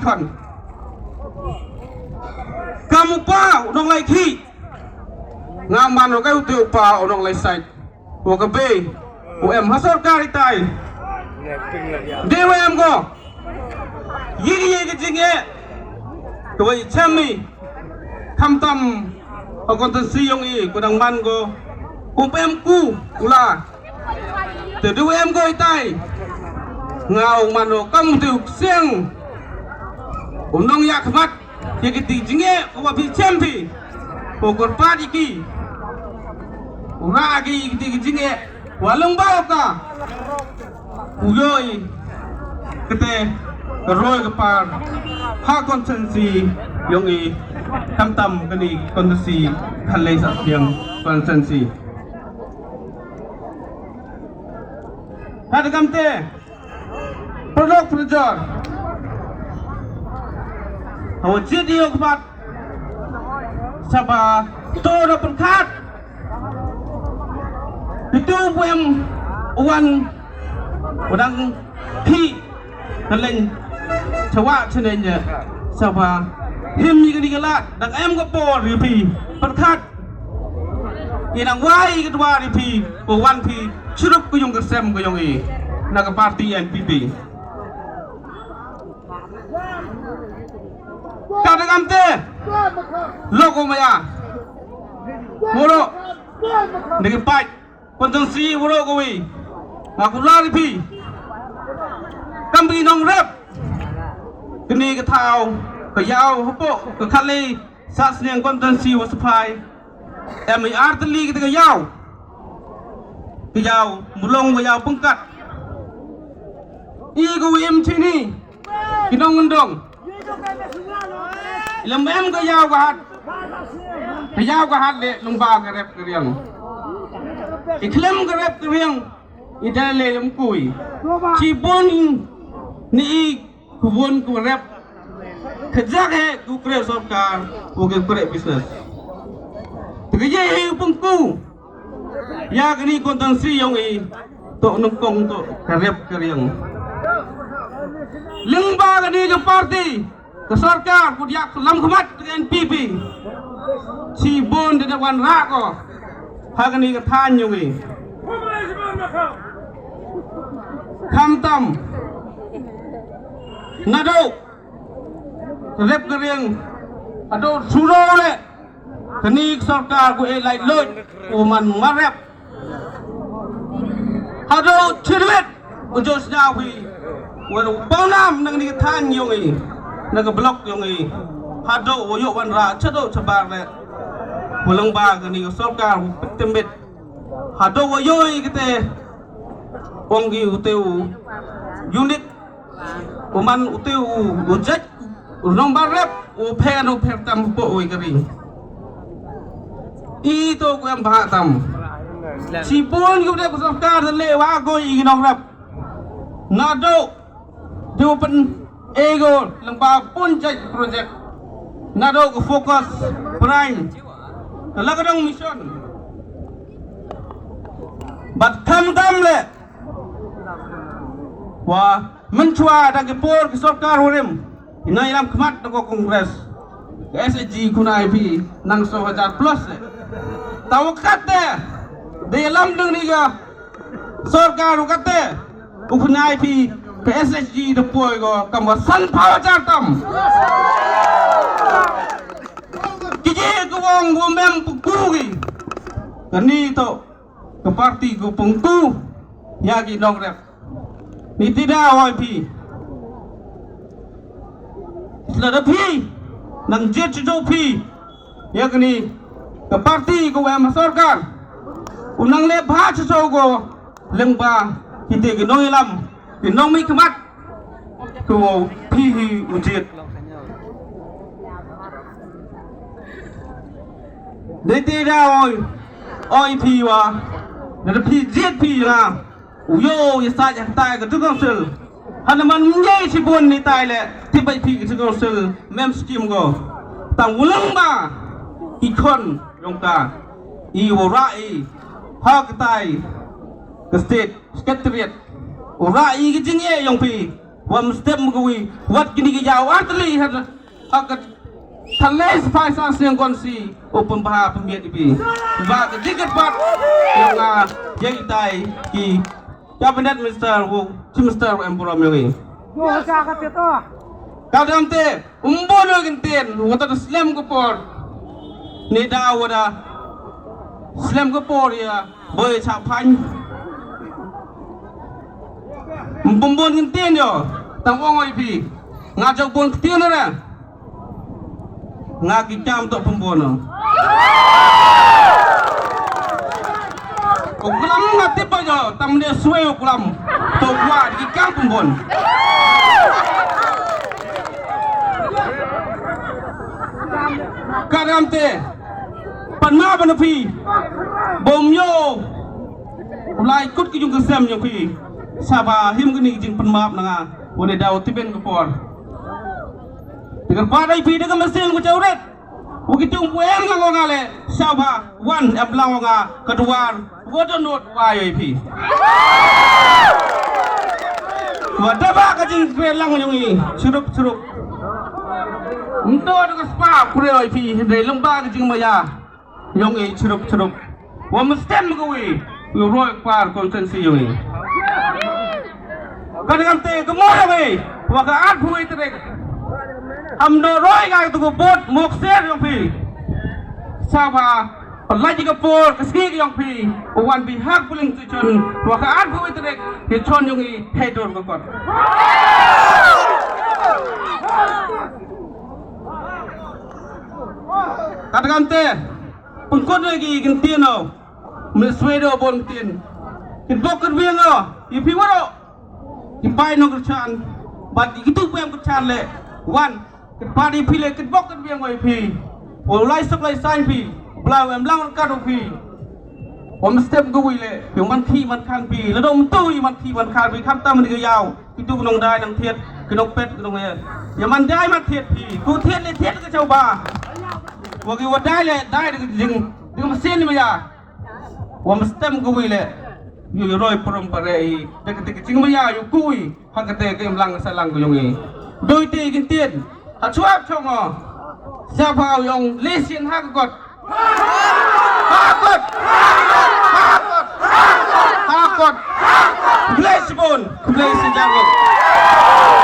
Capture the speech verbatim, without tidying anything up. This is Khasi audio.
Pan. Kam u pa u nonglai khih. Nga man u kai u te u pa u nonglai sait. U ka bei u em ha sorkar itai. Dei u em ko. Yi yi ki jingeh. Ka wei chem mi. Khamtam ha constituency yong i ko dang man ko. Um em ku u la. Te du em ko itai. Nga ong mano kam te u ksiang. U nong ïa khmat. Ïa ki ti jingeh u wa phi chem phi. Ko kor pat ïa ki. U ra ki ïa ki ti jingeh. Wa long ba ka. U yoi. Kete. Ka roi ka par. Ha constituency. Yong i. Khamtam kani constituency. Khalei sa siang constituency. Hada kamte. Prodok projor. Hawa jit ïa u kpat. Saba to da pyrkhat. Itu buem wan wadang phi. Kaleng chawa chene nya. Saba him ïa kani ka lad dang em ka por ïa phi. Pyrkhat. I nang wai ka dwar i phi, ko wan phi, churup ko yong ka sem ko yong i. Na ka parti N P P. Ka da kam te. Lok ko maya. Moro. Ni ki pait. Pon tong si moro ko wi. Nga ku lar i phi. Kam bi nong rep. Kini ka thau. Ka yau hapo. Ka khali. Sas niang kon tong si wa supply. Em i artylli kita ka yaw. Ka yaw mulong wa yaw pengkat. I ka wim chini. Ki nong ngendong. Lem em ka yaw ka hat. Ka yaw ka hat le lung ba ka rep ka riang. I klem ka rep ka riang. I da le lem kui. Chi bun ni i Ku bun ku rep. Kajak he ku kre sorkar, ku ke kre business. Te ke ye he pun ku. Ya kani kontansi yong i. Tok nukong tok karep kariang. Lengba kani ke parti. Ke sorkar ku diak lam kemat ke N P P. Si bun de wan rak ko. Ha kani ke than yong i. Khamtam. Nadok. Rep kering. Ado suro le. Kani sorkar ku e lai loj. Ku man marep. Ado chirwet. Ujo snya wi. Wan panam nang ni than yong i. Nang blok yong i. Ado wo yo wan ra chado chabar le. Walang ba kani sorkar ku petemit. Hado wa yoi kete. Ong ki u te u unit. U man u te u judge. U nong ba rep u pher u pher tam po u kari. I to ku em ba tam. Si pun ku de ku sorkar le wa go i nong rep. Nado. Te u pyn ego lengba pun jait project. Nado ka focus prime. Ka la ka dong mission. Bat tham dam le. Wa mynchwa da ki por ki sorkar hurim. Ina ilam khmat da ko Congress. Ka S H G kuna I P nang so hajar plus le. Tawakat de. De ilam deng ni ga. Sorkar u kate u khnai phi ka S H G da poi ko kam wa san phaw hajar tam. Ki ji ko wong wo mem pku ki. Kani to ka parti ko pengku ya ki nong rep. Ni tida wai phi. Lada phi nang jied shuh phi ïa kani ka parti ka wei ma sorkar u nang leh bha shuh ko leng ba kite ki nongïalam ki nongmihkhmat ko phi hi u jied. Dei te da oi oi phi wa da phi jied phi la. U yo ya sa ya tai ka tu council. Hana man ngai si bun ni tai le ti bai phi ka tu council mem skim go. Tang ulang ba i khon yong ka i wo ra i ha ka tai ka state secretariat. U ra i ka jing e yong phi. Wa ym step ma kawi, wat kine ki jaw artylli ha, ha ka thalai phai sa seng kon si, u pynbha pynbiet ïa phi. Ba ka jingkyrpad ïa nga, ïa kitai ki Cabinet Minister, u Chief Minister, u em burom ïa ngi. Ka dang te, um bun ïa ki ktien, wat da slem ka por. Ni da wat da slem ka por ïa, boi sa phan. Um bun ïa ki ktien ïa, tang ong ïa phi. Nga jok bun ktien ïa. Nga ki kam to pynbun. U klam nga tip ba ïa, tam ne swai u klam. To kwah ki kam pynbun. Ka dang te. Pan ma ban phi. Bom ïa. U lai kut ki jong ka sem ïa phi. Saba him kini jingpynmap na nga. Wane daw tiben ka por. Te kyrpad ïa phi da ka mynsiem ka jawrit. Wa ki tung wer nga nga le. Saba wan em lang nga ka duwar. Wa donot wa ïa phi. Wa da ba ka jingkren lang ïa ngi. Chirup chirup. Nto da ka spa kure ïa phi. Hynrei lem ba ka jingmaya. Yong i chirup chirup. Wa ym stem ka wi. Wi roi kwar konsensi yong i. Ka dang te ka mo yong i. Wa ka at phui trek. Am do roi ka tu ka bot mok ser yong phi. Saba. Lai ka por ka ski yong phi. Wan bi hak puling tu chon. Wa ka at phui trek. Ke chon yong i. Hei dor ka kot. Ka dang te. Pynkut ïa ki ktien o. Mynswei da bun ktien. Kin bok kin biang o. Ïa phi waroh. Ki pai nong kyrchan. Bad ïa kitu pem kyrchan le. Wan. Kin pat ïa phi le kin bok kin biang o ïa phi. O lai suk lai sain phi. Bla em lang kat o phi. Wa ym stem ka wi le. Phi man khi man khan phi. La dom tu ïa man khi man khan phi. Kham tam ni ka yaw. Kitu ki nongdai nongthied, ki nongpet, ki nong eh. Ïa man dai man thied phi. Ku thied le thied ka chau ba. Wa ki wa dai le dai da ka jing, da ka masin ma ïa. Wa ym stem ka wi le. Ïa ïa roi prom pare i. Da ka te ka jing ma ïa ïa ku i. Ha ka te ka im lang sa lang ka yong i. Doi te ki ktien. Ha chuap chong o. Sa pha yong le sien ha ka kot. Ha kot. Ha kot. Ha kot. Khublei shibun. Khublei shibun.